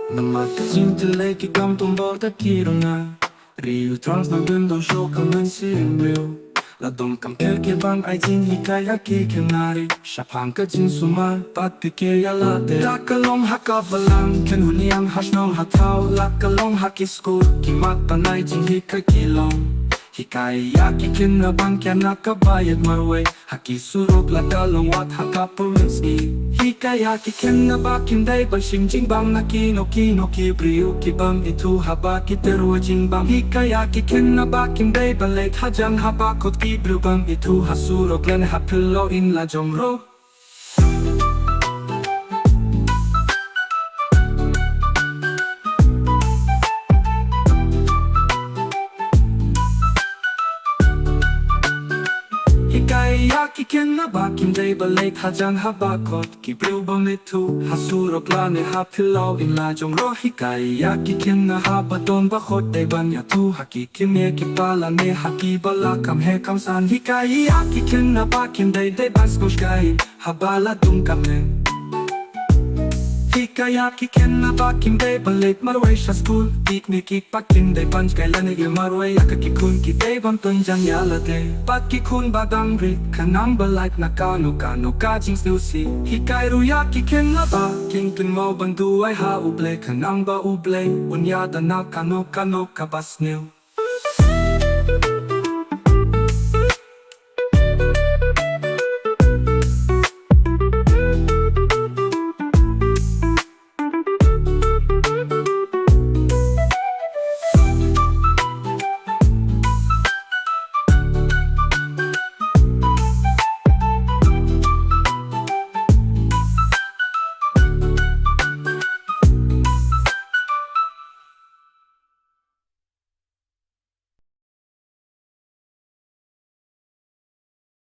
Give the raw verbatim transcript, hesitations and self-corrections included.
Namar ka jingtylli ki kam tong bor da ki rnga. Ri u trans na bym don shuh ka mynsiem briew. La don kam pher ki ban ai jinghikai ha ki khynnah ri. Shaphang ka jingsumar bad pyrkhat ïa lade. La ka long ha ka balang, kynhun ïing, ha shnong, ha thaw. La ka long ha ki skul, ki mat ban ai jinghikai ki long. Hikai ïa ki khynnah ban kiar na kaba ïeit marwei. Ha ki surok la ka long wat ha ka por mynsngi. Hikai ïa ki khynnah ba kim dei ban shim jingbam na kino kino ki briew ki bym ithuh haba ki tyrwa jingbam. Hikai ïa ki khynnah ba kim dei ban leit hajan haba khot ki briew bym ithuh ha surok lane ha phyllaw ïing la jong ro. Hikai ïa ki khynnah ba kim dei ban leit hajan haba khot ki briew bym ithuh ha surok lane ha phyllaw ïing la jong ro. Hikai ïa ki khynnah haba don ba khot dei ban ïathuh ha ki kmie ki pa lane ha kiba la kham heh kham san. Hikai ïa ki khynnah ba kim dei dei ban sngewsih kai haba la dum kam ne. Hikai ïa ki khynnah ba kim dei ban leit marwei sha skul. Ki kmie ki pa kim dei ban jngai lane ïa marwei ïa ka ki khun, ki dei ban pynjan ïa lade bad ki khun ba dang rit khnang ba lait na kano kano ka jingsngewsih. Hikai ruh ïa ki khynnah ba kin kynmaw ban duwai ha U Blei khnang ba U Blei un ïada na kano kano kaba sniew.